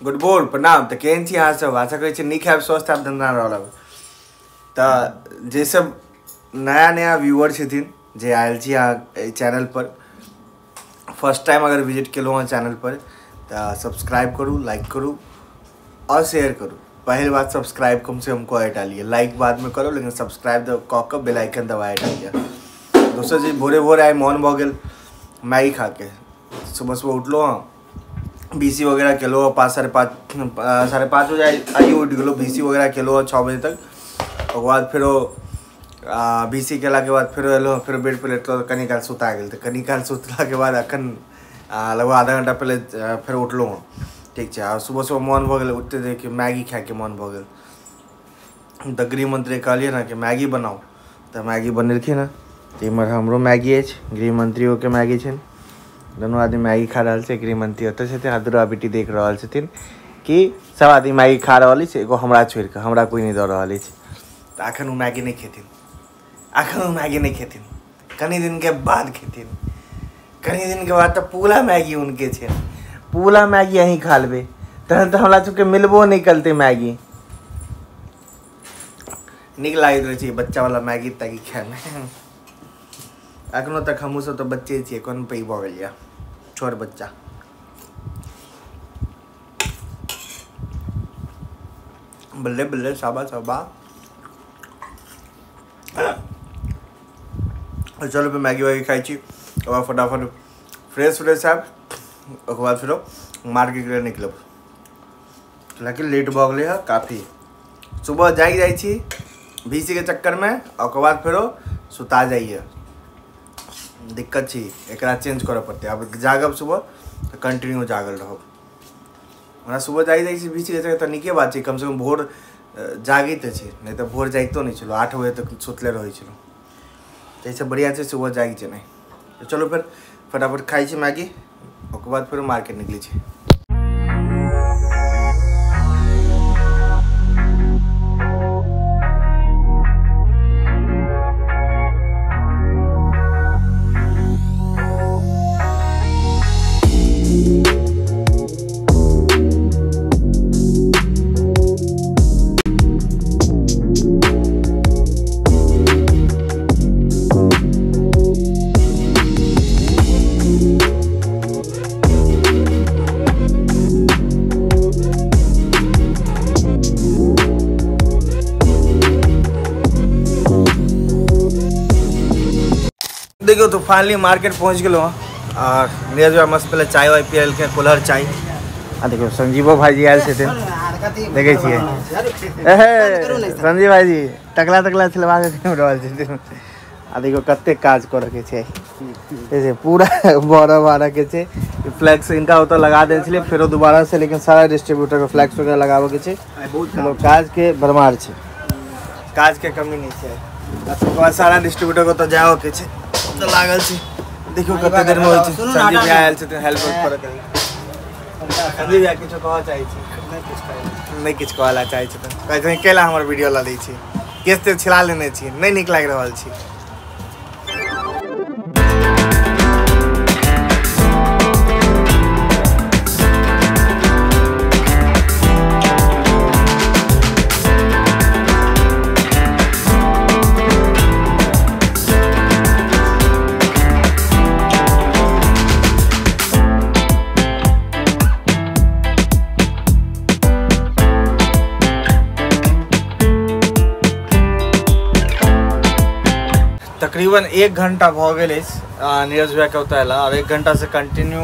Good भोर, प्रणाम। तऽ केहन छी अहाँ सब? आशा करै छी नीक हैब, स्वस्थ हैब, धन्धा रहब। तऽ जे सब नया नया व्यूअर छथिन जे आयल छी अहाँ एहि चैनल पर, फर्स्ट टाइम अगर विजिट केलहुँ हँ चैनल पर, तऽ सब्सक्राइब करू, लाइक करू और शेयर करू। पहिल बात सब्सक्राइब कम से कम कऽ डालिए, लाइक बाद में करू, लेकिन सब्सक्राइब कऽ कऽ बेल आइकन दबाए डालिए। दोसर चीज, भोरे भोरे आइ मोन भऽ गेल मैगी खाके। सुबह सुबह उठलहुँ हँ, बीसी वगैरह केलहुँ, 5 साढ़े 5:30 बजे आइयो उठि गेलहुँ। बीसी वगैरह केलहुँ हँ 6 बजे तक। ओकर बाद फेरो बीसी केलाके बाद फेरो एलहुँ, फेरो बेड पर लेटलहुँ, कनी काल सुता गेल। तऽ कनी काल सुतलाके बाद अखन लगभग आधा घंटा पहिले फेर उठलहुँ हँ। ठीक छै। आ सुबह सुबह मोन भऽ गेल उठते देख मैगी खायके मोन भऽ गेल। तऽ गृहमंत्री कहलियै ने कि मैगी बनाउ, तऽ मैगी बनेलखिन हँ। तऽ इम्हर हमरो मैगी अछि, गृहमंत्रियोके मैगी छनि, दुनू आदमी मैगी खा रहल छै। गृहमंत्री ओतऽ छथिन आ दुर्गा बेटी देख रहल छथिन कि सब आदमी मैगी खा रहल अछि, एगो हमरा छोड़िकऽ, हमरा कोइ नहि दऽ रहल अछि। तऽ अखन ओ मैगी नहि खेथिन, अखन ओ मैगी नहि खेथिन, कनी दिनके बाद खेथिन। कनी दिनके बाद तऽ पूरा मैगी उनके छनि, पूरा मैगी अहीं खा लेबै, तहन तऽ हमरा सबके मिलबो नहि करतै मैगी। नीक लागैत रहै छै बच्चावला मैगी तैगी खायमे। अखनो तक हमहूँ सब तऽ बच्चे छियै, कोन पैघ भऽ गेलियै, छोट बच्चा। बल्ले बल्ले शाबा शाबा। चलो फिर मैगी वैगी खाइ छी, ओकर बाद फटाफट फ्रेश फ्रेश आयब, ओकर बाद फेरो मार्केट के लिए निकलब। लेकिन लेट भऽ गेलै हँ काफी। सुबह जागि जाइ छी बीसी के चक्करमे, ओकर बाद फेरो सुता जाइए। दिक्कत छी, एकरा चेंज करऽ पड़तै। आब जागब सुबह तऽ कंटिन्यू जागल रहब। ओना सुबह जागि जाइ छी बीसी के चक्कर तऽ नीके बात छै, कमसँ कम भोर जागैत तऽ छै, नहि तऽ भोर जागितो नहि छलहुँ, 8 बजे तक सुतले रहै छलहुँ। ताहिसँ बढ़िआँ छै सुबह जागि जेनाइ। तऽ चलू फेर फटाफट खाइ छी मैगी, ओकर बाद फेर मार्केट निकलै छी। देखियौ तो फाइनली मार्केट पहुँच गेलहुँ हँ। और नीरज भाई मस्त पहले चाय वाय पियलकै, कुल्हड़ चाय। आ देखियौ संजीवो भाईजी आयल छथिन, देखै छियै। संजीव भाईजी टकला टकला छिलवा के घुमि रहल छथिन। आ देखियौ कते काज करऽ के छै, पूरा बड़ा बारह के छै। फ्लैक्स इनका ओतऽ लगा देने छलियै फेरो दोबारा से, लेकिन सारा डिस्ट्रीब्यूटर के फ्लैक्स वगैरह लगाबऽ के छै। काज के भरमार छै, काज के कमी नहि छै। ओकर बाद सारा डिस्ट्रीब्यूटर के ओतऽ जाओ के छै, तऽ लागल छै। देखियौ कते देर में होइ छै। संजीव भैया आयल छथिन हेल्प करऽ के लेल। संजीव भैया किछो कहऽ चाहै छी? नहि किछु कहऽ लए चाहै छथिन। कहै छथिन कैला हमर वीडियो लऽ लै छी, केस तेल छिला लेने छी, नहि नीक लागि रहल छी। तकरीबन 1 घंटा भऽ गेल अछि नीरज भैयाके ओतऽ अयला, और 1 घंटा से कंटिन्यू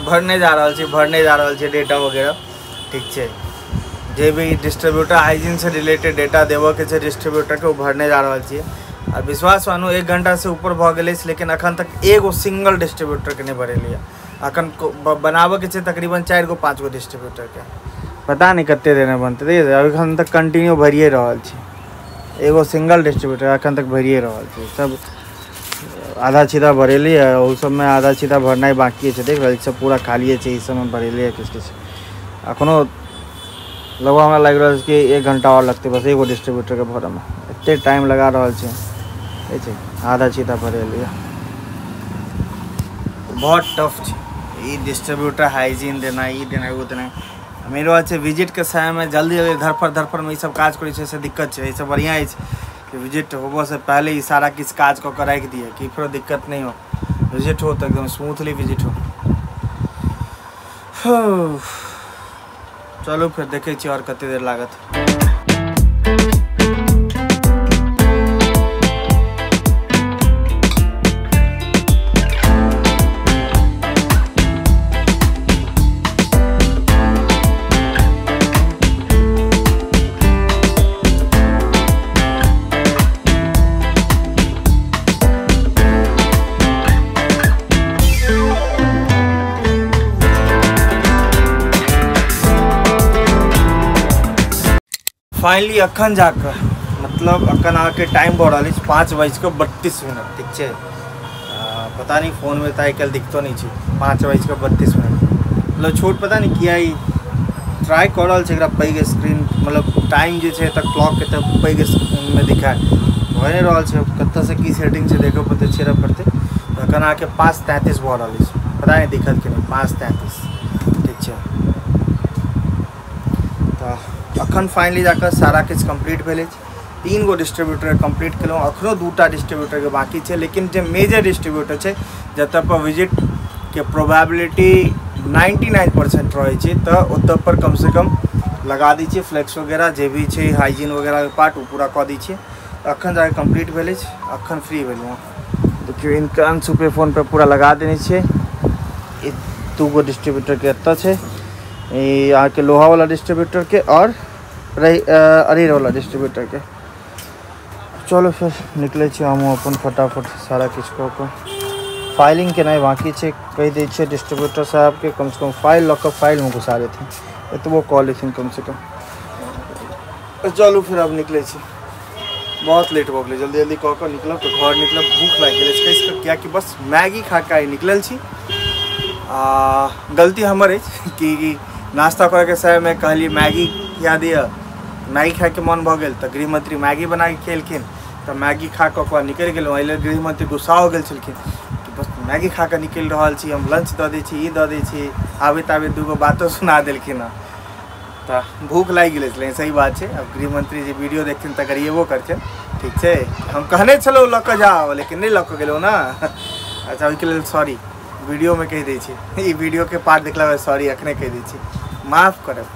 भरने जा रहल छी, भरने जा रहल छी डेटा वगैरह। ठीक छै, जे भी डिस्ट्रीब्यूटर हाइजीन से रिलेटेड डेटा देबऽके छै डिस्ट्रीब्यूटरके, ओ भरने जा रहल छियै। आ विश्वास मानू 1 घंटा से ऊपर भऽ गेल अछि, लेकिन अखन तक एगो सिंगल डिस्ट्रीब्यूटरके नहि भरेलियै। अखन बनाबऽके छै तकरीबन 4 गो 5 गो डिस्ट्रीब्यूटरके, पता नहि कते देरमे बनतै। अखन तक कंटिन्यू भरिए रहल छी, एगो सिंगल डिस्ट्रीब्यूटर अखन तक भरिए रहल छै। सब आधा छीधा भरेली है, ओ सबमे आधा छीधा भरनाइ बाकी छै। देख रहल छी सब पूरा खालिए छै, ई सबमे भरेली है किछु किछु। अखनो लगभग हमरा लागि रहल छै कि 1 घंटा और लगतै बस एगो डिस्ट्रीब्यूटरके भरऽमे, एते टाइम लगा रहल छै। छै आधा छीधा भरेली है, बहुत टफ छै। ई डिस्ट्रीब्यूटर हाइजीन देना, ई देना, ओ देना। मेन बात छै विजिटके समयमे जल्दी जल्दी धरफड़ धरफड़मे ईसब काज करै छै से दिक्कत छै। एहिसँ बढ़िआँ अछि कि विजिट होबऽसँ पहिले ई सारा किछु काज कऽ कऽ राखि दिअ कि फेरो दिक्कत नहि हो। विजिट हो तऽ एकदम स्मूथली विजिट हो। चलू फेर देखै छी आओर कते देर लागत। फाइनली अखन जाकऽ मतलब अखन अहाँके टाइम भऽ रहल अछि 5:32, ठीक छै। पता नहि फोनमे तऽ आइ काल्हि दिखतो नहि छै। 5:32 मतलब छोट पता नहि किया ई ट्राइ कऽ रहल छै एकरा पैघ स्क्रीन, मतलब टाइम जे छै तऽ क्लॉकके तऽ पैघ स्क्रीनमे दिखाय भऽ नहि रहल छै। कतऽसँ की सेटिंग छै देखऽ पड़तै, छेड़ऽ पड़तै। तऽ अखन अहाँके 5:33 भऽ रहल अछि, पता नहि दिखत कि नहि। 5:33, ठीक छै। तऽ अखन फाइनली जाकऽ सारा किछु कम्प्लीट भेल अछि। 3 गो डिस्ट्रीब्यूटर कम्प्लीट केलहुँ, अखनो 2टा डिस्ट्रीब्यूटरके बाकी छै। लेकिन जे मेजर डिस्ट्रीब्यूटर छै जतऽ पर विजिटके प्रोबेबिलिटी 99% रहै छै, तऽ ओतऽ पर कमसँ कम लगा दै छियै फ्लेक्स वगैरह जे भी छै, हाइजीन वगैरहके पार्ट ओ पूरा कऽ दै छियै। अखन जाकऽ कम्प्लीट भेल अछि, अखन फ्री भेलहुँ हँ। देखियौ इनका अंशु पे फोन पे पूरा लगा देने छियै। ई 2 गो डिस्ट्रीब्यूटरके एतऽ छै, ई अहाँके लोहावला डिस्ट्रीब्यूटरके आओर अरेरवला डिस्ट्रीब्यूटरके। चलो फिर निकलै छी हमहूँ अपन फटाफट सारा किछु कऽ कऽ। फाइलिंग केनाइ बाँकी छै, कहि दै छियै डिस्ट्रीब्यूटर साहबके कमसँ कम फाइल लऽ कऽ फाइलमे घुसा देथिन, एतबो कऽ लेथिन कमसँ कम। चलू फिर आब निकलै छी, बहुत लेट भऽ गेलै। जल्दी जल्दी कऽ कऽ निकलब तऽ घर निकलब। भूख लागि गेल अछि कसिकऽ, कियाकि बस मैगी खा कऽ आइ निकलल छी। आ गलती हमर अछि कि नाश्ता करैके समयमे कहलियै मैगी खिया दिअ, मैगी खाइके मन भऽ गेल तऽ गृहमंत्री मैगी बनाके खेलखिन, तऽ मैगी खा कऽ ओकर बाद निकलि गेलहुँ। एहि लेल गृहमंत्री गुस्सा हो गेल छलखिन कि बस मैगी खा कऽ निकलि रहल छी, हम लंच दऽ दै छी, ई दऽ दै छी। आबैत आबैत 2 गो बातो सुना देलखिन हँ, तऽ भूख लागि गेल छलै। सही बात छै, आब गृहमंत्री जे वीडियो देखथिन तऽ गरिएबो करथिन, ठीक छै। हम कहने छलहुँ लऽ कऽ जाउ, लेकिन नहि लऽ कऽ गेलहुँ ने। अच्छा ओहिके लेल सॉरी, वीडियोमे कहि दै छी, ई वीडियोके पार्ट देखला बाद सॉरी अखने कहि दै छी, माफ करब,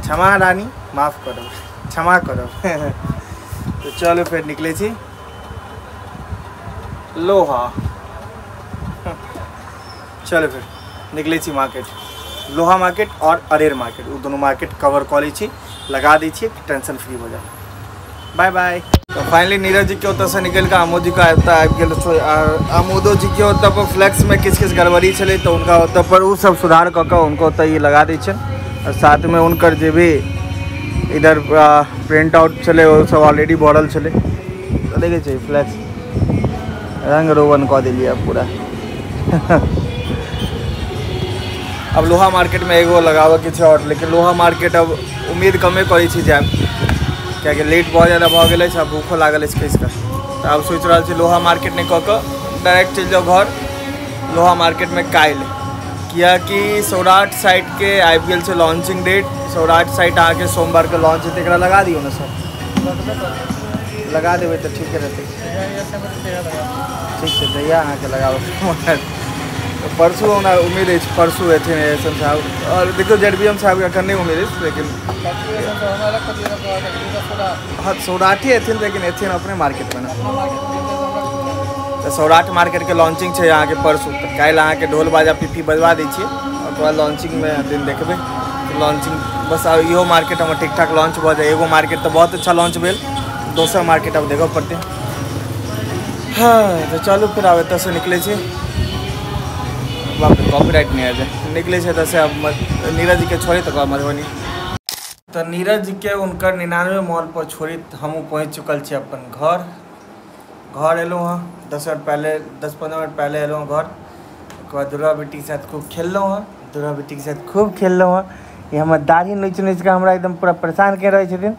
क्षमा रानी, माफ करब, क्षमा करब। तऽ चलू फेर निकलै छी लोहा। चलू फेर निकलै छी मार्केट, लोहा मार्केट और अरेर मार्केट, ओ दुनू मार्केट कवर कऽ लै छी, लगा दै छियै, टेंशन फ्री हो जाए। Bye bye. तऽ फाइनली नीरज जी के ओतऽसँ निकलि कऽ आमोद जी के एतऽ आबि गेल। आमोदो जी के ओतऽ पर फ्लेक्समे किछु किछु गड़बड़ी छलै तऽ हुनका ओतऽ पर ओ सब सुधार कऽ कऽ हुनका ओतऽ ई लगा दै छनि। आओर साथमे हुनकर जे भी इधर प्रिंट आउट छलै ओ सब ऑलरेडी भरल छलै। तऽ देखै छियै फ्लेक्स रंग रोगन कऽ देलियै पूरा। अब लोहा मार्केटमे एगो लगाबऽके छै आओर, लेकिन लोहा मार्केट अब उम्मीद कमे करै छी जायब, कियाकि लेट बहुत ज़्यादा भऽ गेल अछि आ भूखो लागल अछि कसिकऽ। तऽ आब सोचि रहल छी लोहा मार्केट नहि कऽ कऽ डायरेक्ट चलि जाउ घर लोहा मार्केटमे काल्हि, कियाकि सौराठ साइडके आबि गेल छै लॉन्चिंग डेट। सौराठ साइड अहाँके सोमवारके लॉन्च हेतै। एकरा लगा दियौ ने सर, लगा देबै तऽ ठीके रहतै। ठीक छै, जहिया अहाँके लगाबऽ। परसू हमरा उम्मीद अछि परसू एथिन एस एम साहब। आओर देखियौ जेड बी एम साहबके एखन नहि उम्मीद अछि, लेकिन हाँ सौराठे एथिन, लेकिन एथिन अपने मार्केटमे ने। तऽ सौराठ मार्केटके लॉन्चिंग छै अहाँके परसू, तऽ काल्हि अहाँके ढोल बाजा पिपी बजवा दै छियै, ओकर बाद लॉन्चिंगमे दिन देखबै लॉन्चिंग। बस आब इहो मार्केट हमर ठीक ठाक लॉन्च भऽ जाय। एगो मार्केट तऽ बहुत अच्छा लॉन्च भेल, दोसर मार्केट आब देखऽ पड़तै। हाँ तऽ चलू फेर आब एतऽसँ निकलै छी। बाप रे कॉपीराइट नहि आबि जाय। निकलै छै एतऽसँ आब नीरज जीके छोड़ै तकर बाद मधुबनी। तऽ नीरज जीके हुनकर 99 मॉल पर छोड़ि हमहूँ पहुँचि चुकल छी अपन घर। घर एलहुँ हँ 10 मिनट पहले, 10-15 मिनट पहले एलहुँ घर। ओकर बाद दुर्गा बेटीके साथ खूब खेललहुँ हँ, दुर्गा बेटीके साथ खूब खेललहुँ हँ। ई हमर दाढ़ी नोचि नोचि कऽ हमरा एकदम पूरा परेशान कऽ रहै छथिन।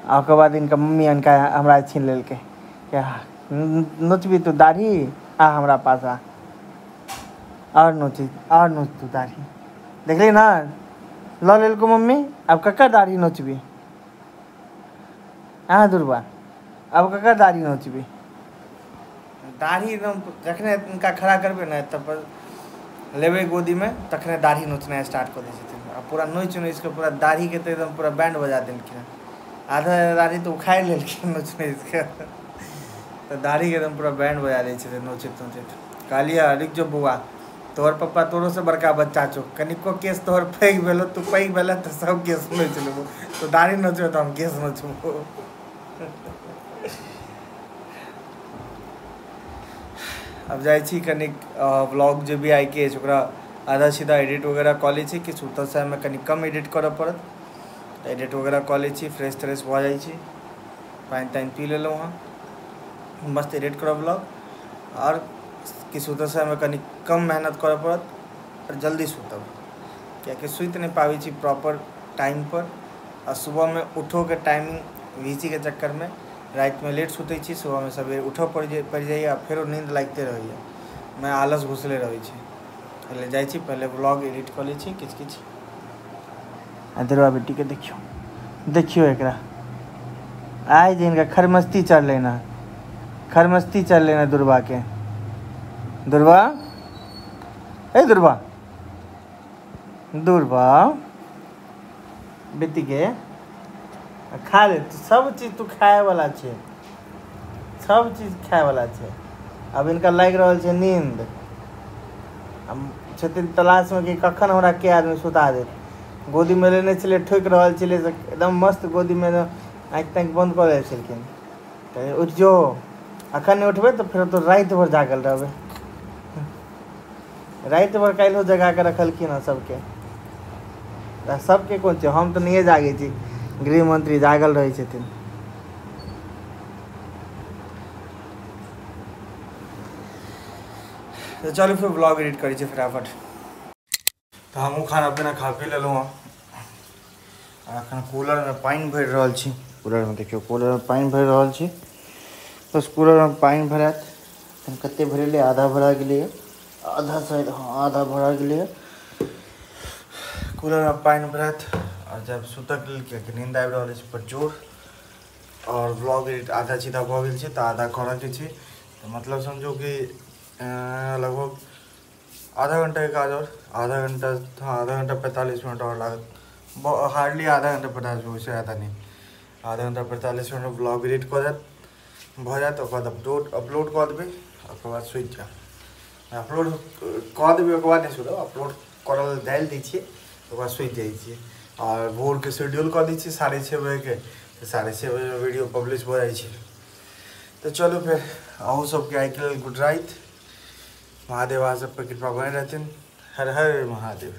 आ ओकर बाद इनका मम्मी इनका हमरा छीन लेलकै, नोचबी तू दाढ़ी, आ हमरा पास आ। और नोची, और नोच तू दाढ़ी। देखली ना, लऽ लेलको मम्मी। आब ककर दाढ़ी नोचबी? हाँ दुर्बा, आब ककर दाढ़ी नोचबी? दाढ़ी एकदम जखने इनका खड़ा करबै ने तब पर लेबै गोदीमे, तखने दाढ़ी नोचनाइ स्टार्ट कऽ दै छथिन। आ पूरा नोचि नोचि कऽ पूरा दाढ़ीके तऽ एकदम पूरा बैंड बजा देलखिन हँ। आधा दाढ़ी तऽ उखाड़ि लेलखिन नोचि नोचि कऽ, तऽ दाढ़ीके एकदम पूरा बैंड बजा दै छथिन नोचैत नोचैत। कहलियै रुकि जो बौआ, तोहर पप्पा तोरोसँ बड़का बच्चा छौ, कनिको केस तोहर पैघ भेलौ, तू पैघ भेलै तऽ सब केस नोचि लेबौ, तू दाढ़ी नोचबे तऽ हम केस नोचबौ। अब जाइ छी कनिक व्लॉग जे भी आइके अछि ओकरा आधा सीधा एडिट वगैरह कऽ लै छी, कि सुतल समयमे कनि कम एडिट करऽ पड़त, तऽ एडिट वगैरह कऽ लै छी, फ्रेश त्रेश भऽ जाइ छी, पानि तानि पी लेलहुँ हँ, मस्त एडिट करब व्लॉग। आओर कि सुतल समयमे कनि कम मेहनत करऽ पड़त आओर जल्दी सुतब, कियाकि सुति नहि पाबै छी प्रॉपर टाइमपर। आ सुबहमे उठोके टाइमिंग घीचीके चक्करमे रातिमे लेट सुतै छी, सुबहमे सबेरे उठऽ पड़ि जाइए आ फेरो नींद लागिते रहैए, मैं आलस घुसले रहै छै। पहिले जाइ छी, पहिले व्लॉग एडिट कऽ लै छी किछु किछु। आ दुर्गा बेटीके देखियौ, देखियौ एकरा आइ जे हिनका खरमस्ती चढ़लै ने, खरमस्ती चढ़लै ने दुर्गाके। दुर्गा, ए दुर्गा, दुर्गा बेटीके खा ले सब चीज, तू खाए वाला छै, सब चीज खाए वाला छै। अब इनका लागि रहल छै नींद, छथिन तलाशमे कि कखन हमरा के आदमी सुता देत। गोदीमे लेने छलै, ठोकि रहल छलै एकदम मस्त, गोदीमे आँखि ताँखि बन्द कऽ लै छलखिन। तऽ उठि जो, अखन नहि उठबै तऽ फेर तो राति भरि जागल रहबै। राति भरि काल्हिओ जगा कऽ रखलखिन हँ सबके। सबके कोन छै, हम तऽ नहिए जागै छी, गृहमंत्री जागल रहै छथिन। तऽ चलू फेर व्लॉग एडिट करै छी फटाफट। तऽ हमहूँ खाना पीना खा पी लेलहुँ हँ, अखन कूलरमे पानि भरि रहल छी। कूलरमे देखियौ, कूलरमे पानि भरि रहल छी, बस कूलरमे पानि भरायत। हम कतेक भरेलै, आधा भरा गेलैए, आधा शायद, हँ आधा भरा गेलैए। कूलरमे पानि भरायत आओर जब सुतऽके लेल, कियाकि नींद आबि रहल अछि पर जोर। आओर व्लॉग एडिट आधा सीधा भऽ गेल छै तऽ आधा करऽके छै, तऽ मतलब समझू कि लगभग आधा घंटाके काज आओर आधा घंटा, हाँ आधा घंटा 45 मिनट आओर लागत, हार्डली आधा घंटा 50 मिनट, ओहिसँ आधा नहि, आधा घंटा 45 मिनट व्लॉग एडिट कऽ जायत भऽ जायत। ओकर बाद अपलोड कऽ देबै, ओकर बाद सुति जायब। अपलोड कऽ देबै ओकर बाद नहि सुतब, अपलोड करऽ लेल डालि दै छियै, ओकर बाद सुति जाइ छियै। आओर भोरके शेड्यूल कऽ दै छियै 6:30 बजेके, तऽ 6:30 बजे वीडियो पब्लिश भऽ जाइ छै। तऽ चलू फेर अहूँ सबके आइके लेल गुड राति। महादेव अहाँ सब पर कृपा बने रहथिन। हर हर महादेव।